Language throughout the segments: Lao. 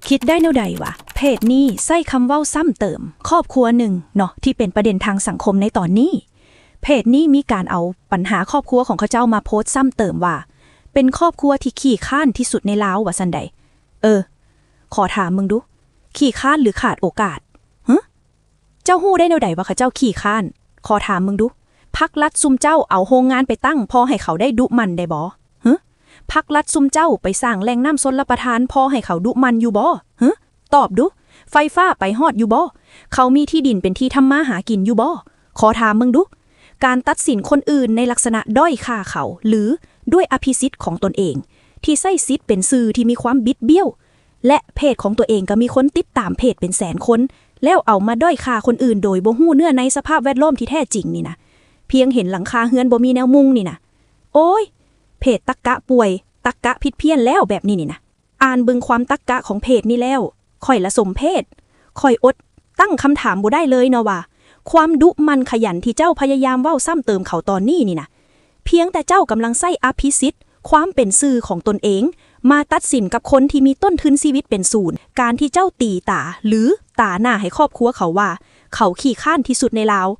ຄິດໄດ້ແນວໃດວະ? ເພຈນີ້ໃຊ້ຄຳເວົ້າຊ້ຳເຕີມຄອບຄົວໜຶ່ງເນາະ ທີ່ເປັນປະເດັນທາງສັງຄົມໃນຕອນນີ້. ເພຈນີ້ມີການເອົາບັນຫາຄອບຄົວຂອງເຂົາເຈົ້າມາໂພສຊ້ຳເຕີມວ່າ ເປັນຄອບຄົວທີ່ຂີ້ຄ້ານທີ່ສຸດໃນລາວວ່າຊັ້ນໃດ. ເອີ ຂໍຖາມເບິ່ງດູ ຂີ້ຄ້ານຫຼືຂາດໂອກາດ? ຫຶ? ເຈົ້າຮູ້ໄດ້ແນວໃດວ່າເຂົາເຈົ້າຂີ້ຄ້ານ? ຂໍຖາມເບິ່ງດູ ພັກລັດຊຸມເຈົ້າເອົາໂຮງງານໄປຕັ້ງ ພໍໃຫ້ເຂົາໄດ້ດຸໝັ່ນໄດ້ບໍ່? ຫຶ? ພັກລັດຊຸມເຈົ້າໄປສ້າງແຫຼ່ງນ້ຳຊົນລະປະທານ ພໍໃຫ້ເຂົາດຸໝັ່ນຢູ່ບໍ່? ຫຶ? ຕອບດູ ໄຟຟ້າໄປຮອດຢູ່ບໍ່? ເຂົາມີທີ່ດິນເປັນທີ່ທຳມາຫາກິນຢູ່ບໍ່? ຂໍຖາມເບິ່ງດູ ການຕັດສິນຄົນອື່ນໃນລັກສະນະດ້ອຍຄ່າເຂົາ ຫຼື ດ້ວຍອະພິສິດຂອງຕົນເອງ ທີ່ໃຊ້ສິດເປັນສື່ທີ່ມີຄວາມບິດບ້ຽວ ແລະ ເພຈຂອງຕົວເອງກໍມີຄົນຕິດຕາມເພຈເປັນແສນຄົນ ແລ້ວເອົາມາດ້ອຍຄ່າຄົນອື່ນໂດຍບໍ່ຮູ້ເນື້ອໃນສະພາບແວດລ້ອມທີ່ແທ້ຈິງນີ້ນະ ພຽງເຫັນຫຼັງຄາເຮືອນບໍ່ມີແນວມຸງນີ້ນະ. ໂອ້ຍ ເພຈຕັກກະປ່ວຍ ຕັກກະຜິດພຽນແລ້ວແບບນີ້ນີ້ນະ. ອ່ານເບິ່ງຄວາມຕັກກະຂອງເພຈນີ້ແລ້ວ ຂ້ອຍລະສົມເພດ. ຂ້ອຍອົດຕັ້ງຄຳຖາມບໍ່ໄດ້ເລີຍເນາະວ່າ ຄວາມດຸໝັ່ນຂະຫຍັນທີ່ເຈົ້າພະຍາຍາມເວົ້າຊ້ຳເຕີມເຂົາຕອນນີ້ນີ້ນະ ພຽງແຕ່ເຈົ້າກຳລັງໃຊ້ອະພິສິດຄວາມເປັນສື່ຂອງຕົນເອງ ມາຕັດສິນກັບຄົນທີ່ມີຕົ້ນທຶນຊີວິດເປັນສູນ. ການທີ່ເຈົ້າຕີຕາ ຫຼື ຕາໜ້າໃຫ້ຄອບຄົວເຂົາວ່າ ເຂົາຂີ້ຄ້ານທີ່ສຸດໃນລາວ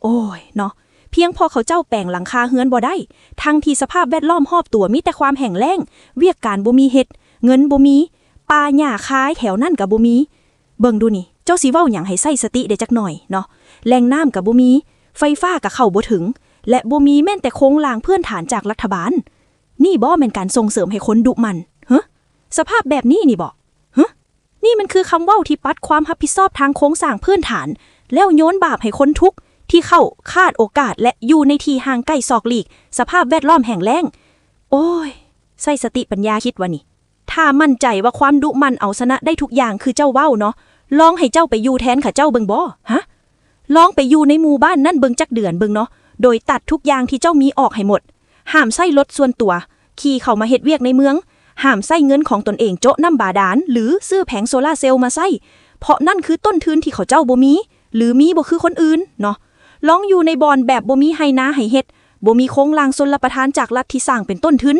ໂອ້ຍເນາະ ພຽງເພາະເຂົາເຈົ້າແປງຫຼັງຄາເຮືອນບໍ່ໄດ້ ທັງທີ່ສະພາບແວດລ້ອມຮອບຕົວມີແຕ່ຄວາມແຫ້ງແລ້ງ, ວຽກການບໍ່ມີເຮັດ, ເງິນບໍ່ມີ, ປ່າຫຍ້າຄາຍແຖວນັ້ນກໍບໍ່ມີ. ເບິ່ງດູນີ້ ເຈົ້າຊິເວົ້າຫຍັງໃຫ້ໃຊ້ສະຕິແດ່ຈັກໜ້ອຍເນາະ. ແຫຼ່ງນ້ຳກໍບໍ່ມີ, ໄຟຟ້າກໍເຂົ້າບໍ່ເຖິງ ແລະ ບໍ່ມີແມ່ນແຕ່ໂຄງລ່າງພື້ນຖານຈາກລັດຖະບານ. ນີ້ບໍ່ແມ່ນການສົ່ງເສີມໃຫ້ຄົນດຸໝັ່ນ? ຫຶ? ສະພາບແບບນີ້ນີ້ບໍ່? ຫຶ? ນີ້ມັນຄືຄຳເວົ້າທີ່ປັດຄວາມຮັບຜິດຊອບທາງໂຄງສ້າງພື້ນຖານ ແລ້ວໂຍນບາບໃຫ້ຄົນທຸກທີ່ເຂົາຂາດໂອກາດ ແລະ ຢູ່ໃນທີ່ຫ່າງໄກສອກຫຼີກສະພາບແວດລ້ອມແຫ້ງແລ້ງ. ໂອ້ຍ ໃຊ້ສະຕິປັນຍາຄິດວ່ານີ້ ຖ້າໝັ້ນໃຈວ່າຄວາມດຸໝັ່ນເອົາຊະນະໄດ້ທຸກຢ່າງຄືເຈົ້າເວົ້າເນາະ ລອງໃຫ້ເຈົ້າໄປຢູ່ແທນເຂົາເຈົ້າເບິ່ງບໍ່? ຫະ? ລອງໄປຢູ່ໃນໝູ່ບ້ານນັ້ນເບິ່ງຈັກເດືອນເບິ່ງເນາະ ໂດຍຕັດທຸກຢ່າງທີ່ເຈົ້າມີອອກໃຫ້ໝົດ. ຫ້າມໃຊ້ລົດສ່ວນຕົວຂີ່ເຂົ້າມາເຮັດວຽກໃນເມືອງ, ຫ້າມໃຊ້ເງິນຂອງຕົນເອງໂຈະນ້ຳບາດານ ຫຼື ຊື້ແຜງໂຊລາເຊວມາໃຊ້ ເພາະນັ້ນຄືຕົ້ນທຶນທີ່ເຂົາເຈົ້າບໍ່ມີ ຫຼື ມີບໍ່ຄືຄົນອື່ນເນາະ. ລອງຢູ່ໃນບ່ອນແບບບໍ່ມີໄຮ່ນາໃຫ້ເຮັດ, ບໍ່ມີໂຄງລ່າງຊົນລະປະທານຈາກລັດທີ່ສ້າງເປັນຕົ້ນທຶນ,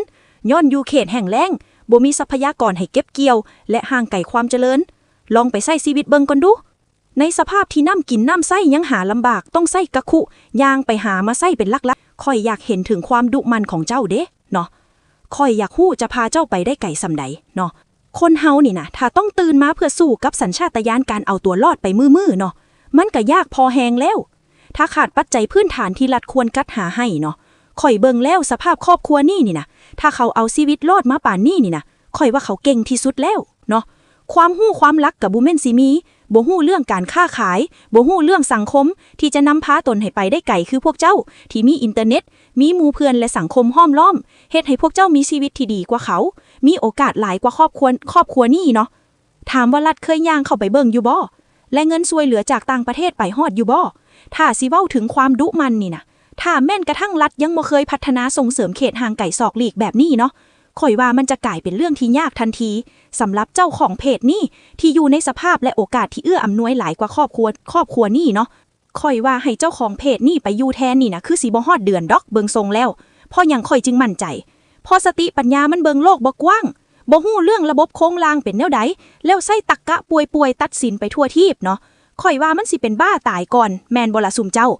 ຍ້ອນຢູ່ເຂດແຫ້ງແລ້ງ, ບໍ່ມີຊັບພະຍາກອນໃຫ້ເກັບກ່ຽວ ແລະ ຫ່າງໄກຄວາມຈະເລີນ. ລອງໄປໃຊ້ຊີວິດເບິ່ງກ່ອນດູ. ໃນສະພາບທີ່ນ້ຳກິນນ້ຳໃຊ້ຍັງຫາລຳບາກ, ຕ້ອງໃຊ້ກະຄຸຍ່າງໄປຫາມາໃຊ້ເປັນຫຼັກໆ. ຂ້ອຍຢາກເຫັນເຖິງຄວາມດຸໝັ່ນຂອງເຈົ້າເດ້ເນາະ. ຂ້ອຍຢາກຮູ້ຈະພາເຈົ້າໄປໄດ້ໄກສ່ຳໃດເນາະ. ຄົນເຮົານີ້ນະ ຖ້າຕ້ອງຕື່ນມາເພື່ອສູ້ກັບສັນຊາດຕະຍານການເອົາຕົວລອດໄປມື້ໆເນາະ, ມັນກະຍາກພໍແຮງແລ້ວ. ຖ້າຂາດປັດໄຈພື້ນຖານທີ່ລັດຄວນຈັດຫາໃຫ້ເນາະ, ຂ້ອຍເບິ່ງແລ້ວສະພາບຄອບຄົວນີ້ນີ້ນະ, ຖ້າເຂົາເອົາຊີວິດລອດມາປານນີ້ນີ້ນະ, ຂ້ອຍວ່າເຂົາເກັ່ງທີ່ສຸດແລ້ວເນາະ. ຄວາມຮູ້ຄວາມຫຼັກກະບໍ່ແມ່ນຊິມີ, ບໍ່ຮູ້ເລື່ອງການຄ້າຂາຍ, ບໍ່ຮູ້ເລື່ອງສັງຄົມ ທີ່ຈະນຳພາຕົນໃຫ້ໄປໄດ້ໄກຄືພວກເຈົ້າ ທີ່ມີອິນເຕີເນັດ, ມີໝູ່ເພື່ອນ ແລະ ສັງຄົມຫ້ອມລ້ອມ, ເຮັດໃຫ້ພວກເຈົ້າມີຊີວິດທີ່ດີກວ່າເຂົາ, ມີໂອກາດຫຼາຍກວ່າຄອບຄົວ, ຄອບຄົວນີ້ເນາະ. ຖາມວ່າລັດເຄີຍຍ່າງເຂົ້າໄປເບິ່ງຢູ່ບໍ່? ແລະ ເງິນຊ່ວຍເຫຼືອຈາກຕ່າງປະເທດໄປຮອດຢູ່ບໍ່? ຖ້າຊິເວົ້າເຖິງຄວາມດຸໝັ່ນນີ້ນະ, ຖ້າແມ່ນກະທັ່ງລັດຍັງບໍ່ເຄີຍພັດທະນາສົ່ງເສີມເຂດຫ່າງໄກສອກຫຼີກແບບນີ້ເນາະ, ຂ້ອຍວ່າມັນຈະກາຍເປັນເລື່ອງທີ່ຍາກທັນທີ ສຳລັບເຈົ້າຂອງເພຈນີ້ ທີ່ຢູ່ໃນສະພາບ ແລະ ໂອກາດທີ່ເອື້ອອຳນວຍຫຼາຍກວ່າຄອບຄົວ, ຄອບຄົວນີ້ເນາະ. ຂ້ອຍວ່າໃຫ້ເຈົ້າຂອງເພຈນີ້ໄປຢູ່ແທນນີ້ນະ ຄືຊິບໍ່ຮອດເດືອນດອກ ເບິ່ງຊົງແລ້ວ. ເພາະຫຍັງຂ້ອຍຈຶ່ງໝັ້ນໃຈ? ເພາະສະຕິປັນຍາມັນເບິ່ງໂລກບໍ່ກວ້າງ, ບໍ່ຮູ້ເລື່ອງລະບົບໂຄງລ່າງເປັນແນວໃດ, ແລ້ວໃຊ້ຕັກກະປ່ວຍໆຕັດສິນໄປທົ່ວທີບເນາະ. ຂ້ອຍວ່າມັນຊິເປັນບ້າຕາຍກ່ອນ, ແມ່ນບໍ່ລະຊຸມເຈົ້າ?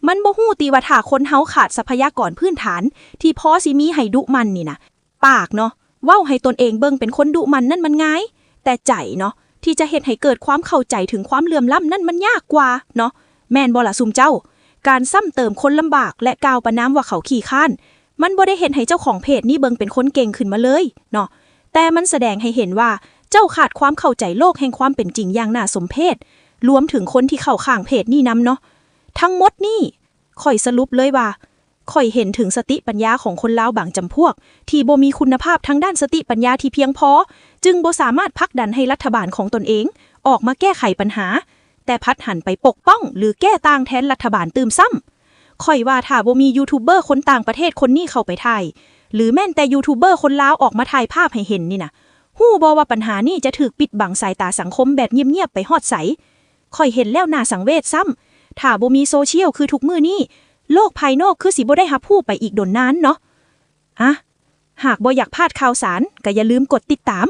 ມັນບໍ່ຮູ້ຕິວ່າຖ້າຄົນເຮົາຂາດຊັບພະຍາກອນພື້ນຖານທີ່ພໍຊິມີໃຫ້ດຸໝັ່ນນີ້ນະ, ປາກເນາະ ເວົ້າໃຫ້ຕົນເອງເບິ່ງເປັນຄົນດຸໝັ່ນນັ້ນມັນງ່າຍ, ແຕ່ໃຈເນາະ ທີ່ຈະເຮັດໃຫ້ເກີດຄວາມເຂົ້າໃຈເຖິງຄວາມເຫຼື່ອມລ້ຳນັ້ນມັນຍາກກວ່າເນາະ, ແມ່ນບໍ່ລະຊຸມເຈົ້າ? ການຊ້ຳເຕີມຄົນລຳບາກ ແລະ ກ່າວປະນາມວ່າເຂົາຂີ້ຄ້ານ ມັນບໍ່ໄດ້ເຮັດໃຫ້ເຈົ້າຂອງເພຈນີ້ເບິ່ງເປັນຄົນເກັ່ງຂຶ້ນມາເລີຍເນາະ, ແຕ່ມັນສະແດງໃຫ້ເຫັນວ່າເຈົ້າຂາດຄວາມເຂົ້າໃຈໂລກແຫ່ງຄວາມເປັນຈິງຢ່າງໜ້າສົມເພດ, ລວມເຖິງຄົນທີ່ເຂົ້າຂ້າງເພຈນີ້ນຳເນາະ. ທັງໝົດນີ້ ຂ້ອຍສະຫຼຸບເລີຍວ່າ ຂ້ອຍເຫັນເຖິງສະຕິປັນຍາຂອງຄົນລາວບາງຈຳພວກ ທີ່ບໍ່ມີຄຸນນະພາບທາງດ້ານສະຕິປັນຍາທີ່ພຽງພໍ, ຈຶ່ງບໍ່ສາມາດຜັກດັນໃຫ້ລັດຖະບານຂອງຕົນເອງອອກມາແກ້ໄຂປັນຫາ, ແຕ່ພັດຫັນໄປປົກປ້ອງ ຫຼື ແກ້ຕ່າງແທນລັດຖະບານຕື່ມຊ້ຳ. ຂ້ອຍວ່າຖ້າບໍ່ມີຢູທູບເບີຄົນຕ່າງປະເທດຄົນນີ້ເຂົ້າໄປຖ່າຍ, ຫຼື ແມ່ນແຕ່ຢູທູບເບີຄົນລາວອອກມາຖ່າຍພາບໃຫ້ເຫັນນີ້ນະ, ຮູ້ບໍ່ວ່າປັນຫານີ້ຈະຖືກປິດບັງສາຍຕາສັງຄົມແບບງຽບໆໄປຮອດໃສ? ຂ້ອຍເຫັນແລ້ວໜ້າສັງເວດຊ້ຳ. ຖ້າບໍ່ມີໂຊຊຽວຄືທຸກມື້ນີ້, ໂລກພາຍນອກຄືຊິບໍ່ໄດ້ຮັບຮູ້ໄປອີກດົນນານເນາະ. ອະ ຫາກບໍ່ຢາກພາດຂ່າວສານ, ກະຢ່າລືມກົດຕິດຕາມ.